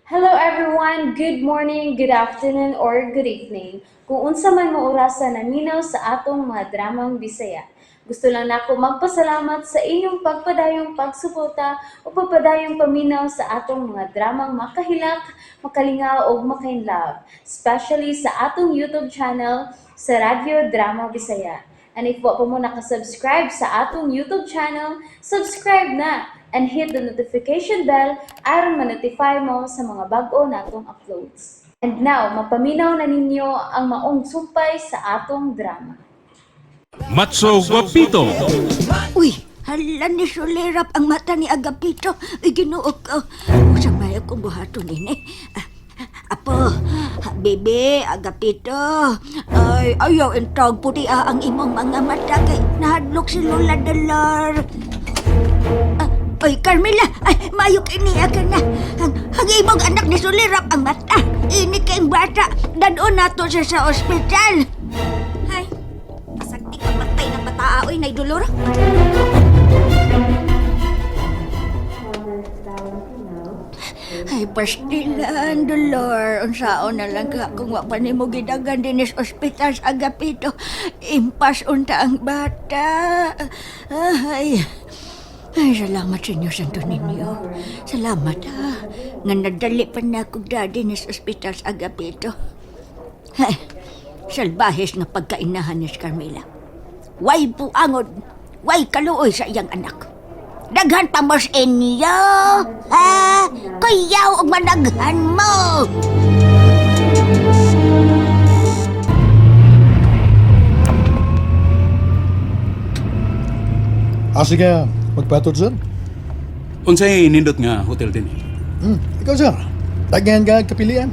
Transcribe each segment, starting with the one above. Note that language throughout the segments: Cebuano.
Hello everyone! Good morning, good afternoon, or good evening. Kung unsa man mo orasa naminaw sa atong mga dramang Bisaya. Gusto lang nako magpasalamat sa inyong pagpadayong pagsuporta o pagpadayong paminaw sa atong mga dramang makahilak, makalingaw ug makainlove, especially sa atong YouTube channel sa Radyo Drama Bisaya. And if wa pa mo nakasubscribe sa atong YouTube channel, subscribe na and hit the notification bell aron ma-notify mo sa mga bag-o natong uploads. And now, mapaminaw na ninyo ang maong sumpay sa atong drama. Matso Guapito. Uy, hala ni sulirap ang mata ni Agapito. Uy, Ginoo ko. Usa may akong buhaton ini. Ah, Apo, bebe, Agapito. Ay, ayaw intawag puti ang imong mga mata kay nahadlok si Lola Dalar. Ah, Ay, Carmela, ay, maayo kay niya ka na. Ang imong anak ni sulirap ang mata. Ini kay bata. Dadon nato siya sa ospital. Hay, pasagdi ka matay ng bata, oy, nay dolor. Ay, pastilan, Dolor. Unsaon na lang ka kung wa pa nimo gidagan dinis ospital sa Agapito. Impas unta ang bata. Ay, ay, salamat sa inyo, Santo Niño. Salamat, ha. Nga nadali pa na ako dinis ospital sa Agapito. Ay, salbahes nga pagkainahan ni Carmela. Way buangod, way kaluoy sa iyang anak. Daghan pa mo sa inyo, ha? Kuyaw og managhan mo! Ah, sige. Magpatod, sir. Unsay nindot nga hotel din eh? Ikaw, sir. Daghan ka kapilian.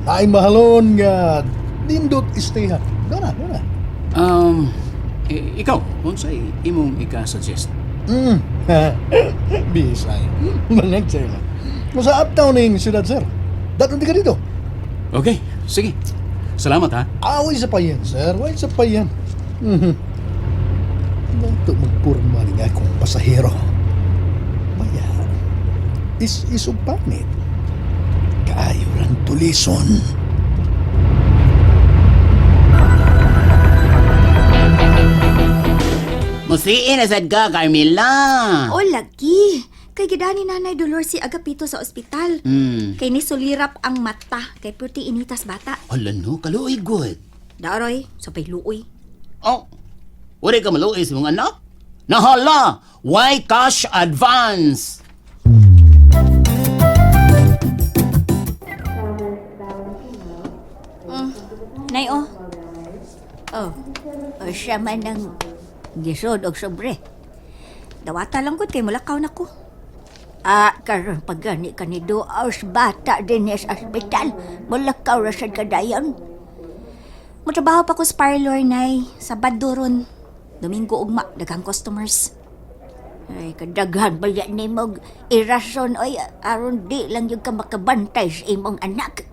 Naay mahalon nga nindot istayhan. Doon na, doon na. Ikaw, unsay imong ika-suggest? Bisay. Bangag, sir. Kung sa uptown ning siyudad, sir. Daton di ka dito. Okay, sige. Salamat ha. Away sa payan, sir. Away sa payan. Nato magpurma ni nga akong pasahero. Maya, is-is og panit. Kaayo rang tulison. Musiin na sad ka, Carmela. O lagi, kay gidani nanay Dolor si Agapito sa ospital. Kay ni sulirap ang mata, kay puti initas bata. Hala no, kaluoy good. Daroy, sa luoy. Oh, wala ka maluoy sa mga anak? Nahala, why cash advance? Nay oh, Oh, o siya man ang gisod og sobre. Dawata lang gud kay mulakaw na ko. Ah, karon pag gani ka ni 2 hours bata din sa ospital. Mulakaw ra sad kadayon. Motrabaho pa ko sa parlor, nay, sa Baduron. Domingo ugma, daghang customers. Ay, kadaghan ba yan ni mog irason oy aron di lang yung ka makabantay sa imong anak.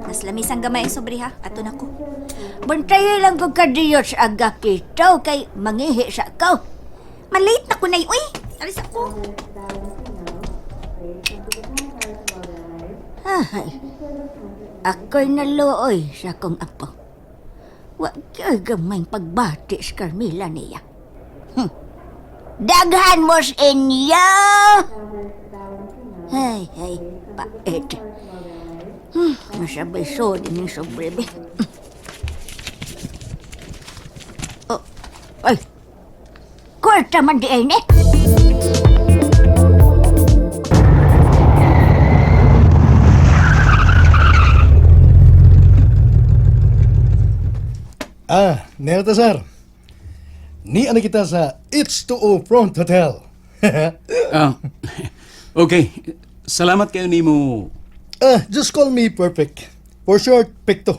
Mas lamis ang gamay ang sobre ha, ato na ko. Bantayan lang ko kadiyo sa Agapito kay mangihi sa ko. Malate na ko, nay, uy! Alis ako. Ay, ako'y naluoy sa akong apo. Wa kay gamay pagbati sa Carmela niya. Daghan mo sa inyo! Ay, ay, pait. Masabay so din yung sobrebe. Oh, ay, kwarta man di ay ni. Ah, nerta, sir. Ni ana kita sa H2O Front Hotel. Ah, okay. Salamat kayo nimo. Ah, just call me Perfect. For short, Pekto.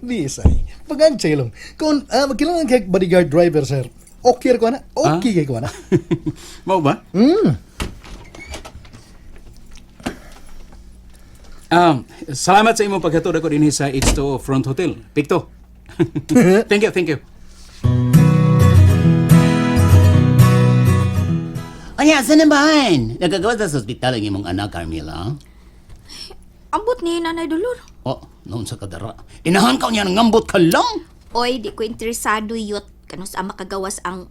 Bisay. Pag-ansay lang. Kung magkailangan kay bodyguard driver, sir, okay ko na. Okay kay ko na. Mao ba? Salamat sa imong paghatod ako dinhi sa H2O Front Hotel. Pikto. Thank you, thank you. Anya, sa naman? Nagagawa sa ospital ang imong anak, Carmela. Ambot ni Nanay Dolor. Oh, noon sa kadara. Inahan ka niya ng ngambot ka lang. Oy, di ko interesado yot. Kanus ang makagawas ang.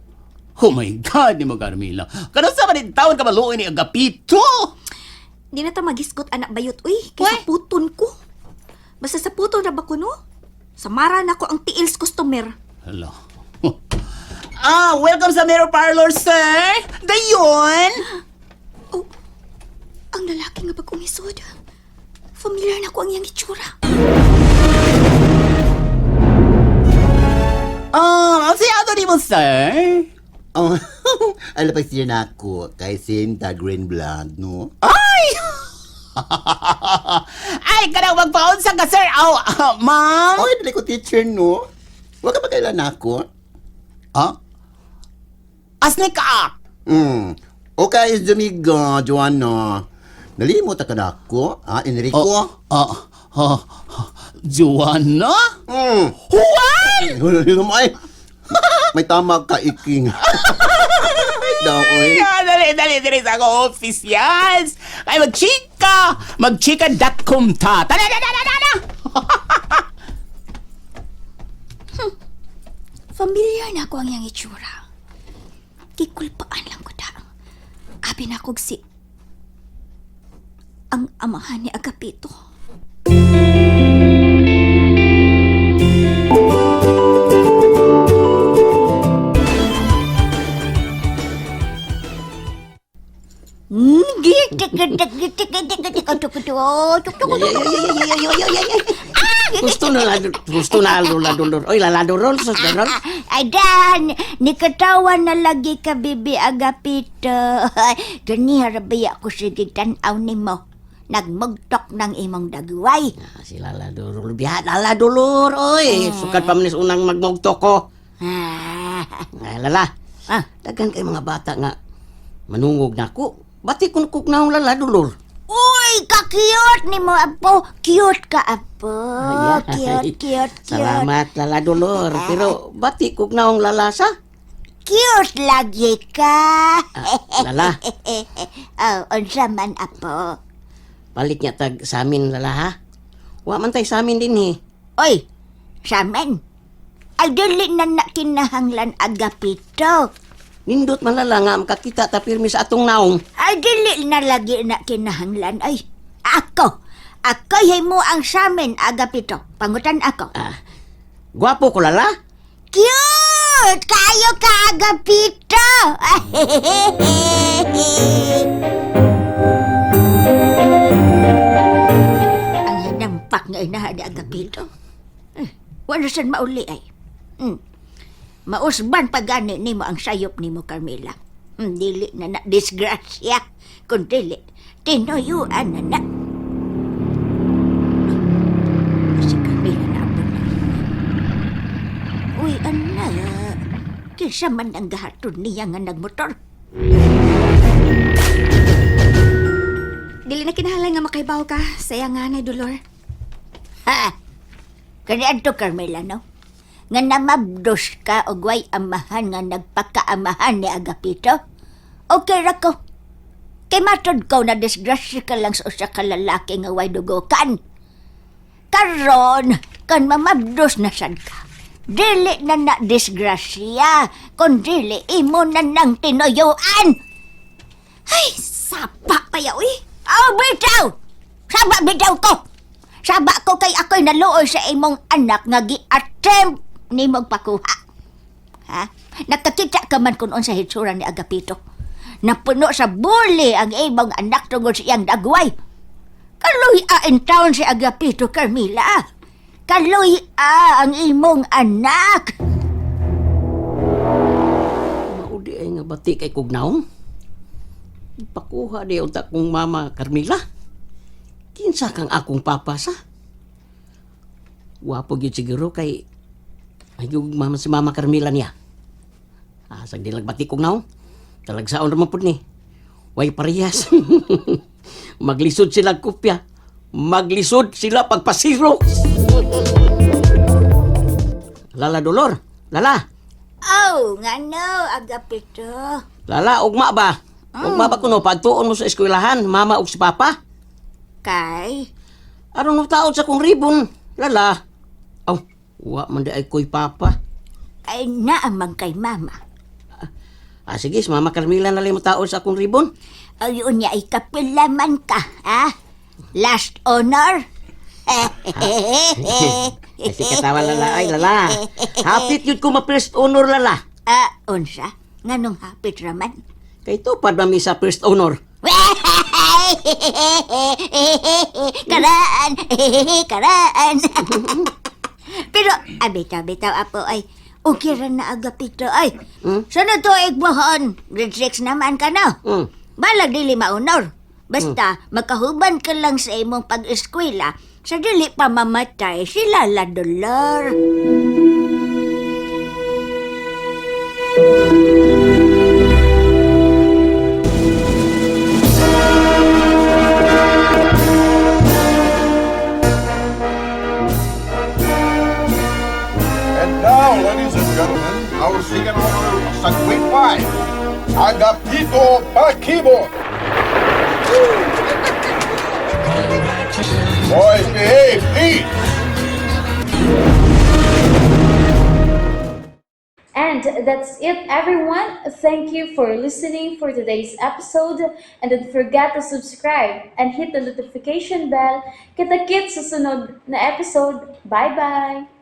Oh my God, ni mo, Carmela. Kano sa man tawon ka maluoy ni Agapito? Di na ta magisgot anak bayot. Uy, kay sa puton ko. Basta sa puton na ba ko, no? Samara na ko ang tiils customer. Hello. Ah, welcome sa Mirror Parlor, sir. Dayon! Oh, ang lalaki nga pag umisod. Familiar na ko ang iyang itsura. Ah, ang siyado ni mo, sir? Oh, alam pa siya na ako kay Sinta Green Blood, no? Ay! Ay, kanang magpaunsa ka, sir. Oh, ah, ma'am. Oy, dili ko teacher, no? Huwag ka makailan ako. Ah? Asni ka! Okay, Jumiga, Joanna. Nalimot ka na ako, ha, Enrico? Oh, ah, ah, Joanna? Juan! Huli mo, ay. May tama ka, iking. Daw, oy. Ay, dali, dali, dali sa ako office, yes! Ay, magchika! Magchika.com ta! Tala, tala, tala, tala! Familiar na ko ang iyang itsura. Kikulpaan lang ko da. Abi na kog si ang amahan ni Agapito. Gusto na gusto na Lola Dolor. Oy, Lala Dolor, sus Dolor. Ay, Dan, nikatawa na lagi ka, Bibi Agapito. Gani harabaya ko sige tanaw nimo. Nagmugtok ng imong dagway. Ah, si Lala Dolor. Biya, Lala Dolor, oy. Sukad pa man is unang magmugto ko. Ah, Ay, Lala. Ah. Daghan kay mga bata nga manungog nako. Bati kun kuk naong Lala Dolor. Uy, ka-cute ni mo, Apo. Cute ka, Apo. Ayan. Cute, cute, cute. Salamat, Lala Dolor. Pero bati kuk naong Lala sa? Cute lagi ka. Ah, Lala, Oh, unsa man, Apo. palit niya tag sa amin, Lala ha. Wa man tay sa amin din eh. Oy, sa amin. Ay, dili na na kinahanglan Agapito. Nindot man Lala nga makakita ta pirmi sa atong naong. Ay, dili na lagi na kinahanglan. Ay, ako. Ako mo ang samin, Agapito. Pangutan ako. Ah, gwapo ko Lala. Cute! Kayo ka, Agapito! Ang hinampak nga inahan ni Agapito. Eh, wala san mauli ay. Mausban pa gani nimo ang sayop nimo, Carmela. Dili na na disgrasya. Kung dili, tinuyuan na na. Si Carmela na abot na. Uy, anak. Kinsa man ang gahatod niya nga nagmotor. Dili na kinahanglan nga makaibaw ka. Saya nga, Nanay Dolor. Ha? Kani adto, Carmela, no? Nga namabdos ka og way amahan nga nagpakaamahan ni Agapito? Okay ra ko. Kay matod ko na disgrasya ka lang sa usa ka lalaki nga way dugokan. Karon, kan mamabdos na sad ka. Dili na na disgrasya, kun dili imo na nang tinuyuan. Ay, sapa pa ya, uy. Oh, bitaw! Saba bitaw ko! Saba ko kay ako'y naluoy sa imong anak nga gi-attempt nimong pakuha. Ha? Nakakita ka man kung unsa hitsura ni Agapito. Napuno sa buli ang imong anak tungod sa iyang dagway. Kaluy a in town si Agapito, Carmela. Kaluy a ang imong anak. Maudi ay nga bati kay kugnaong. Pakuha di unta kong mama Carmela. Kinsa kang akong papa sa? Wapo gyud siguro kay ay yung mama si mama Carmela niya. Ah, sag dilag bati kog naong. Talagsaon ra man pud ni. Way parehas. Maglisod sila kopya. Maglisod sila pagpasiro. Lala Dolor, Lala. Oh, ngano, Agapito. Lala, ugma ba? Ug mama kuno padtuon mo sa eskwelahan, mama ug si papa. Kay, Aron mo taod sa kong ribon, lala. Aw, wa man di ay koy papa. Kay naamang kay mama. Ah, sige, si Mama Carmela na lang mo taod sa akong ribon. Ayun niya, ikapilaman ka, ha? Last honor? Ay, si katawa lala, ay lala. Hapit yun ko ma-first honor lala. Ah, unsa? Nganong hapit raman? Kay tupad mami sa first honor. Karaan! Karaan! Pero, abitaw, bitaw, apo, ay, okay ra na Agapito, ay. Sunod tuig mohon, grade 6 naman ka na. Balag dili maunor. Basta, makahuban ka lang sa imong pag-eskwela, sa dili pa mamatay si Lala Dolor. And now, ladies and gentlemen, our second honor sa grade 5, Agapito Pakibo. Boys, behave, please. And that's it, everyone. Thank you for listening for today's episode. And don't forget to subscribe and hit the notification bell. Kita-kits sa sunod na episode. Bye-bye!